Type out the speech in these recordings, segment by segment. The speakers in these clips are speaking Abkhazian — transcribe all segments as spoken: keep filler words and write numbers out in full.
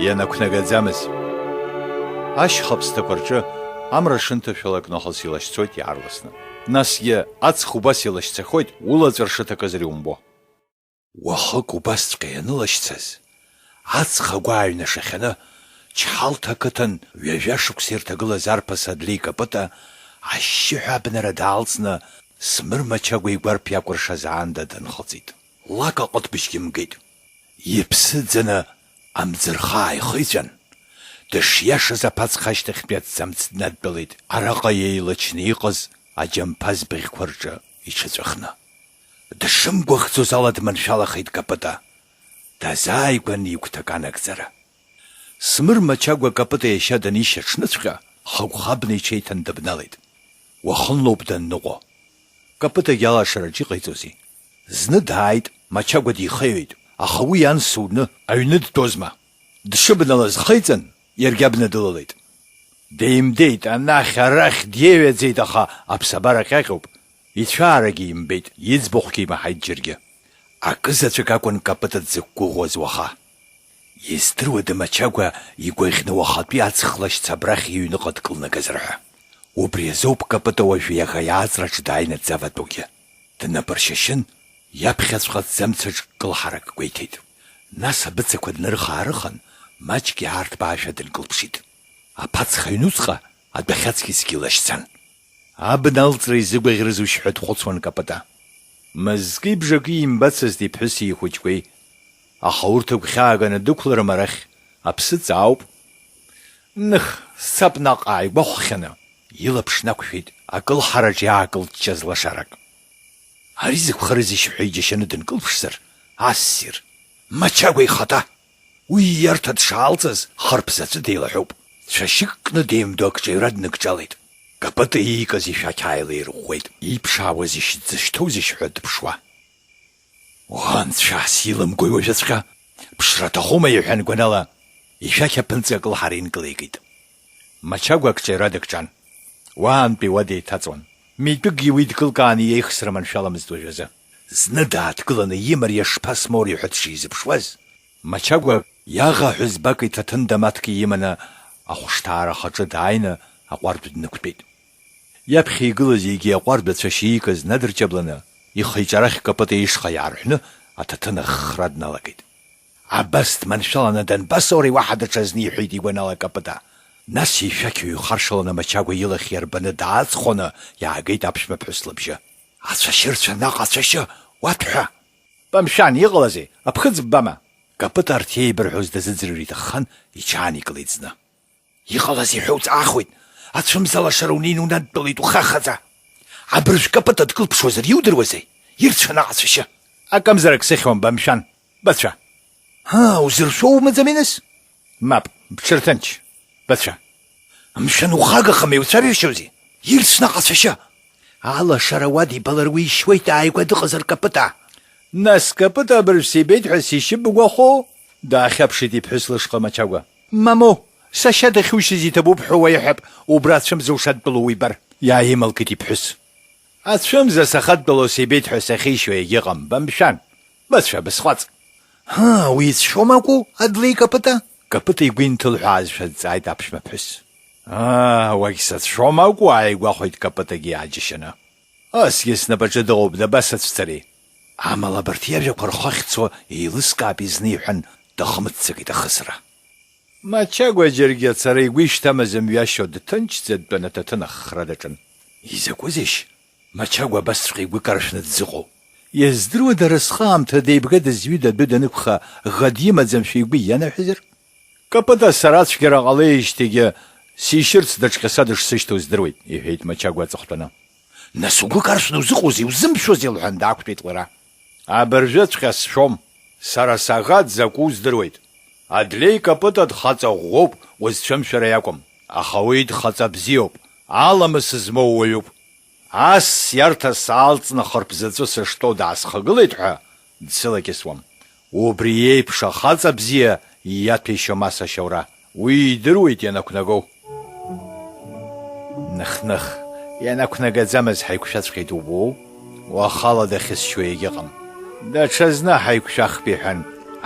Ианақәнагаӡамыз. Ашьха ԥсҭақәа рҿы амра шынҭашәалак нахыс илашьцоит иаарласны. Насгьы аҵх убас илашьцахоит, улаҵәа ршыҭакызар иумбо. Уахык убасҵәҟьа ианылашьцаз, аҵх агәы ааҩнашахьаны, Чҳалҭа ақыҭан ҩажәа шықәса ирҭагылаз арԥыс Адлеи Капыта ашьшьыҳәа абнара даалҵны, Смыр Мачагәа игәарԥ иакәыршаз аанда дынхыҵит. Лак аҟыт бжьгьы мгеит. Иԥсы ӡаны амӡырха ааихиҵәан, дышиашаз аԥацха ашьҭахьтәи аҭӡамц днадтәалеит, араҟа еилачны иҟаз аџьамԥаз бӷьқәа рҿы иҽаҵәахны. Дшымгәыӷӡоз ала дманшәалахеит Капыта. Дазааигәан игәҭакы анагӡара. Смыр Мачагәа Капыта иашьа данишьа аҽныҵәҟьа, хыгәха абна иҽеиҭан дыбналеит. Уахынлоуп данныҟәо. Капытагьы алашараҿ иҟаиҵози? Зны дааит, Мачагәа дихеҩеит, аха уи иан суны, аҩны дтәозма. Дшыбналаз хаиҵан, иаргьы абна дылалеит. Деимдеит, анахь-арахь диеҩаӡеит, аха аԥсабара ҟьаҟьоуп, ицәаарагьы имбеит, иӡбахәгьы имаҳаит џьаргьы. Акызаҵәык акәын Капыта дзықәгәыӷуаз уаха. Издыруада Мачагәа игәаӷьны уахатәи аҵх лашьца абрахь иҩныҟа дкылнагазар ҳәа? Убри азоуп Капыта уажәы иаӷа иааҵраҿ дааины дзаватәоугьы. Днапыршьашьын, иаԥхьаҵәҟьа аҭӡамцаҿ кылҳарак гәеиҭеит. Нас абыцақәа днарыха-аарыхан, маҷк иаарҭбаашәа дынкылԥшит. Аԥацха аҩнуҵҟа адәахьаҵкьысгьы лашьцан. Абна алҵра изыгәаӷьрызушь ҳәа дхәыцуан Капыта. Мызки бжаки имбацызт иԥҳәыси ихәыҷқәеи, аха урҭ агәхьааганы дықәларым арахь, аԥсы ҵаауп. Ных, сцап наҟ ааигәахәхьаны, илаԥш нақәшәеит акылҳараҿ иаакылҷҷаз лашарак. Ари зықәхарызишь ҳәа иџьашьаны дынкылԥшзар, ассир, Мачагәа ихаҭа! Уи ииарҭа дшаалҵыз хырԥ заҵәы деилаҳәоуп. Цәашьык кны деимдо акҿаҩра дныкҿалеит. Капыта иикыз ишәақь ааилаирӷәӷәеит, иԥшаауазишь, дзышьҭоузишь ҳәа дыԥшуа. Уа, анцәа, силымгои уажәыҵәҟьа! Ԥшра аҭахума, иҳәан гәанала, ишәақь аԥынҵа акылҳара инкылеикит. Мачагәа акҿаҩра дыкҿан. Уаантәи уа деиҭаҵуан. Митәыкгьы уи дкылкааны иеихсра маншәаламызт уажәазы. Зны дааҭгыланы имариа шԥасмоури ҳәа дшизыԥшуаз, Мачагәа иаӷа ҳәызбак иҭаҭын дамаҭк иманы ахәышҭаара ахаҿы дааины аҟәардә днықәтәеит. Иаԥхьа игылаз егьи аҟәардә ацәашьы иикыз надырҷабланы, ихы-иҿы арахь Капыта ишҟа иаарҳәны аҭаҭын аххра дналагеит. Абас дманшәаланы данбасоури уаҳа даҽазны, иҳәеит игәанала Капыта. Нас ишәақь ҩхаршаланы Мачагәа илахь иарбаны дааҵхәаны иаагеит аԥшәмаԥҳәыс лыбжьы. Ацәашьырцәа наҟ ацәашьы уаҭәҳәа! Бамшәан, иҟалазеи, аԥхыӡ ббама? Капыта арҭ иеибырҳәоз дазыӡырҩыр иҭаххан, иҽааникылеит зны. Иҟалазеи ҳәа уҵаахуеит, ацәымза лашара унеины унадтәалеит ухахаӡа. Абыржә Капыта дкылԥшуазар иудыруазеи? Ирцәа наҟ ацәашьы! Акымзарак сыхьуам, бамшәан, бацәа! Ҳа, узыршәо умаӡами нас? Мап, бҽырҭынч, бацәа! Мшәан, ухагахама, иуцәарыршьозеи? Ирцә наҟ ацәашьы! Алашара уадибалар уишьуеит, ааигәа дыҟазар Капыта! Нас Капыта абыржә сибеит ҳәа сишьыбгәахәо? Даахьаԥшит иԥҳәыс лышҟа Мачагәа. Мамоу, сашьа дахьушьыз иҭабуп ҳәа уаиҳәап, убра ацәымза ушадтәалоу уибар, иааималкит иԥҳәыс. Ацәымза сахадтәалоу сибеит ҳәа сахьишьуа егьыҟам, бамшәан, бацәа, бысҟәаҵ! Ҳа, уицәшәом акәу, Адлеи Капыта? Капыта игәы инҭылҳәаазшәа дҵааит аԥшәмаԥҳәыс. Аа, уагь сацәшәом акәу, ааигәахәеит Капытагьы иааџьашьаны. Асгьы снапаҿы дыҟоуп, дабасацәцари? Амала абарҭ иажәақәа рхы ахьцо еилыскаап изны, иҳәан, дахымццакит ахысра. Мачагәа џьаргьы ацара игәы ишьҭамыз мҩашьо, дҭынчӡа дтәаны аҭаҭын аххра даҿын. Изакәызеишь, Мачагәа абасҵәҟьа игәы каршәны дзыҟоу? Издыруада, разҟы аамҭа деибга дызҩыда адәы данықәха, ӷа димаӡамшәа игәы ианаҳәазар? Капыта сара ацәгьара ҟалеижьҭеигьы сишьырц даҿҟьаса дышсышьҭоу здыруеит, иҳәеит Мачагәа аҵыхәтәаны. Нас угәы каршәны узыҟоузеи, узымԥшәозеи? Лҳәан даақәтәеит лара. Абыржәыҵәҟьа сшәом, сара саӷа дзакәу здыруеит. Адлеи Капыта дхаҵа ӷәӷәоуп, узцәымшәара иакәым, аха уи дхаҵа бзиоуп, аламыс змоу уаҩуп. Ас иарҭа саалҵны хырԥ заҵәы сыштәоу даасхагылеит ҳәа дсылакьысуам. Убри иеиԥш ахаҵа бзиа иаҭәеишьом ас ашьаура, уи идыруеит ианақәнагоу. Ных-ных, ианақәнагаӡамыз ҳаиқәшәаҵәҟьеит убоу, уахала дахьысшьуа егьыҟам. Даҽазны ҳаиқәшәахп, иҳәан,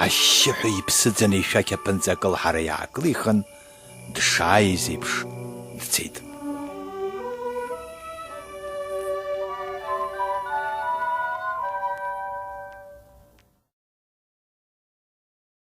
Ашьшьыҳәа иԥсыӡаны ишәақь аԥынҵа акылҳара иаакылихын, дшааиз еиԥш дцеит.